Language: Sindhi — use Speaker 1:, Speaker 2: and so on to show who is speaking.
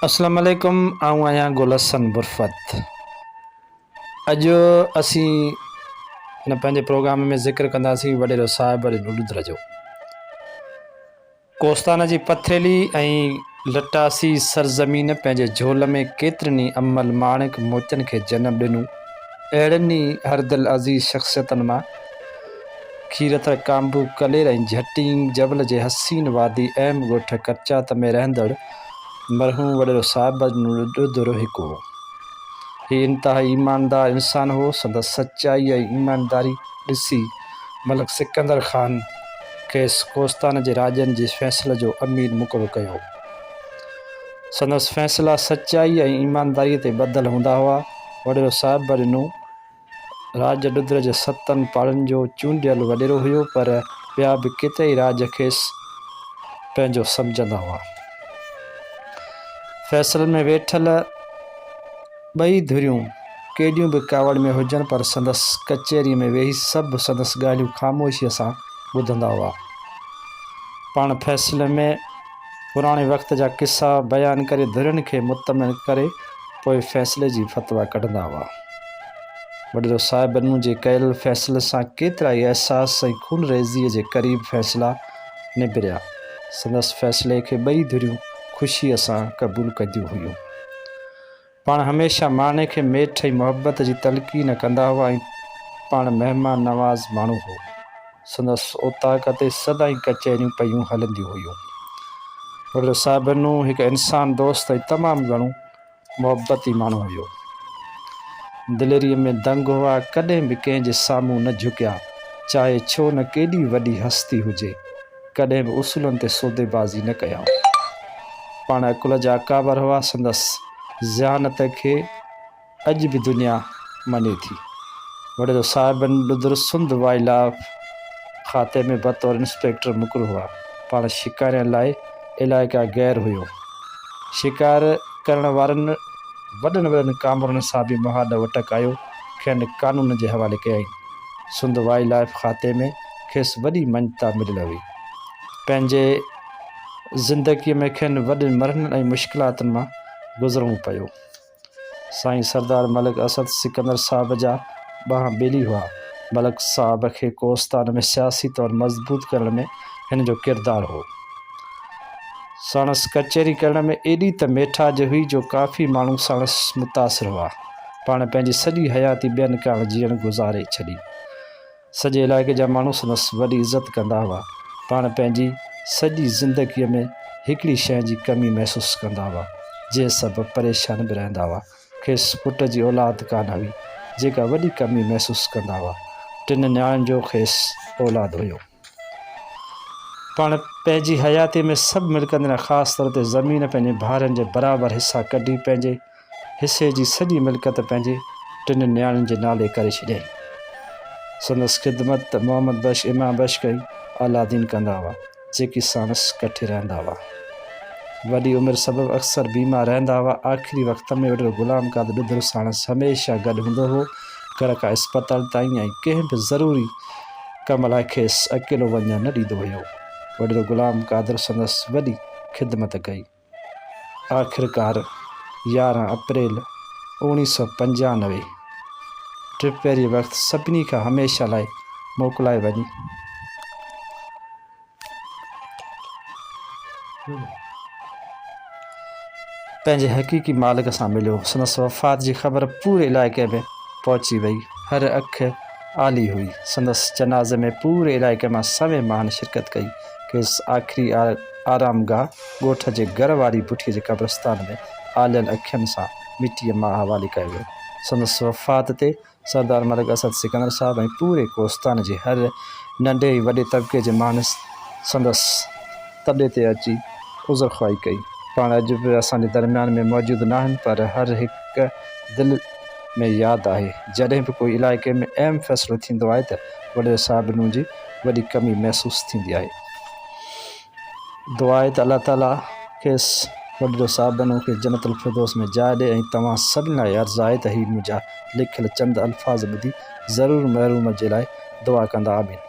Speaker 1: اسلام عليڪم آئون آهيان گل حسن برفت اڄ اسين هن پنهنجي پروگرام ۾ ذڪر ڪنداسين وڏيرو صاحب علي ڏوڏدر جو ڪوستان جي پٿريلي ۽ لٽاسي سرزمين پنهنجي جهول ۾ ڪيترن ئي امل ماڻڪ موتين کي جنم ڏنو. اهڙن ئي هر دل عزيز شخصيتن مان کيرٿر، ڪانڀو، ڪلير ۽ جهٽينگ جبل جي حسين وادي اهم ڳوٺ ڪرچات ۾ رهندڙ مرحوم وڏيرو صاحب ڏڌر هڪ هو. هي انتهائي ايماندار انسان هو. سندس سچائي ۽ ايمانداري ڏسي ملڪ سڪندر خان کيس ڪوستان جي راڄن جي فيصلي جو امير مقرر ڪيو. سندس فيصلا سچائيء ۽ ايمانداريء تي ٻڌل هوندا هئا. وڏيرو صاحب ڏنو راڄ ڏڌر جي ستن پاڙن جو چونڊيل وڏيرو هيو، پر ٻيا به ڪيترائي راڄ کيس پنهنجو سمجهندا هئا. فيصلن ۾ ويٺل ٻئي ڌريون ڪيڏيون به ڪاوڙ ۾ هجن پر سندس ڪچهريء ۾ ويهي سڀ سندس ڳالهيون خاموشيء سان ٻڌندا هئا. پاڻ فيصلي ۾ پراڻي وقت جا قصا بيان ڪري ڌرين کي مطمئن ڪري پوء فيصلي جي فتويٰ ڪڍندا هئا. وڏيرو صاحب منهنجي ڪيل فيصلي سان ڪيترائي احساس ۽ خونريزيء جي قريب فيصلا نبريا. سندس فيصلي کي ٻئي ڌريون خوشيء سان قبول ڪنديون هيون. پاڻ هميشه ماڻهن کي ميٺ ۽ محبت جي تلقين ڪندا هئا ۽ پاڻ مهمان نواز ماڻهو هو. سندس اوطاق تي سدائين ڪچهريون پيون هلنديون هيون. وڏيرو صاحب نوح هڪ انسان دوست ۽ تمام گهڻو محبتي ماڻهو هيو. دليريء ۾ دنگ هئا، ڪڏهن به ڪنهن جي سامهون نه جهڪيا، چاهي ڇو نه ڪيڏي وڏي هستي هجي. ڪڏهن به اصولن تي سوديبازي نه ڪيائون. پاڻ عقل جا اڪابر هئا، سندس ذهانت کي اڄ به دنيا مڃي ٿي. وڏيرو صاحبن ڏڌر سنڌ وائلڊ لائف کاتي ۾ بطور انسپيڪٽر مقرر هئا. پاڻ شڪارين لاء علائقه غير هيو. شڪار ڪرڻ وارن وڏن وڏن ڪامورن سان به مهاڏو اٽڪايو، کين قانون جي حوالي ڪيائين. سنڌ وائلڊ لائف کاتي ۾ کيس وڏي مڃتا مليل هئي. پنهنجي زندگيء ۾ کين وڏين مرحلن ۽ مشڪلاتن مان گذرڻو پيو. سائين سردار ملڪ اسد سڪندر صاحب جا ٻانهن ٻيلي هئا. ملڪ صاحب کي ڪوهستان ۾ سياسي طور مضبوط ڪرڻ ۾ هن جو ڪردار هو. ساڻس ڪچهري ڪرڻ ۾ ايڏي ته ميٺاج هئي جو ڪافي ماڻهو ساڻس متاثر هئا. پاڻ پنهنجي سڄي حياتي ٻين ڪاڻ جيئڻ گذاري ڇڏي. سڄي علائقي جا ماڻهو سندس وڏي عزت ڪندا هئا. پاڻ پنهنجي سڄي زندگيء ۾ هڪڙي شيء جي ڪمي محسوس ڪندا هئا، جنهن سبب پريشان به رهندا هئا. کيس پٽ جي اولاد ڪانه هئي، جيڪا وڏي ڪمي محسوس ڪندا هئا. ٽن نياڻين جو کيس اولاد هيو. پاڻ پنهنجي حياتيء ۾ سڀ ملڪيتن ۽ خاص طور تي زمين پنهنجي ڀائرن جي برابر حصا ڪڍي پنهنجي حصي جي سڄي ملڪيت پنهنجي ٽن نياڻين جي نالي ڪري ڇڏيائين. سندس خدمت محمد بخش، امام بخش ۽ عالادين ڪندا هئا، جيڪي ساڻس ڪٺي رهندا هئا. وڏي عمر سبب اڪثر بيمار رهندا هئا. آخري وقت ۾ وڏيرو غلام قادر ڏڌر ساڻس هميشه گڏ هوندو هو. گهر کان اسپتال تائين ۽ ڪنهن به ضروري ڪم لاء کيس اڪيلو وڃڻ نه ڏيندو هيو. وڏيرو غلام قادر سندس وڏي خدمت ڪئي. آخرڪار 11 اپريل 1995 ٽپهريء وقت سڀني کان هميشه لاء موڪلائي وڃي. پنهنجي حقيقي مالڪ سان مليو. سندس وفات جي خبر پوري علائقي ۾ پهچي وئي. هر اک آلي هئي. سندس جنازي ۾ پوري علائقي مان سوين ماڻهن شرڪت ڪئي. کيس آخري آرامگاهه ڳوٺ جي گهر واري بٺيء جي قبرستان ۾ آلين اکين سان مٽيء ماء حوالي ڪيو ويو. سندس وفات تي سردار ملڪ اسد سڪندر صاحب ۽ پوري ڪوهستان جي هر ننڍي ۽ وڏي طبقي جي ماڻهن سندس تڏي تي اچي عذرخواهي ڪئي. پاڻ اڄ به اسان جي درميان ۾ موجود ناهن پر هر هڪ دل ۾ ياد آهي. جڏهن به ڪوئي علائقي ۾ اهم فيصلو ٿيندو آهي ته وڏيري صاحب نون جي وڏي ڪمي محسوس ٿيندي آهي. دعا آهي ته الله تعالي کيس وڏيرو صاحب نون کي جنت الفردوس ۾ جاء ڏي ۽ توهان سڀني لاء عرض آهي ته هي منهنجا لکيل چند الفاظ ٻڌي ضرور محروم جي لاء دعا ڪندا آمين.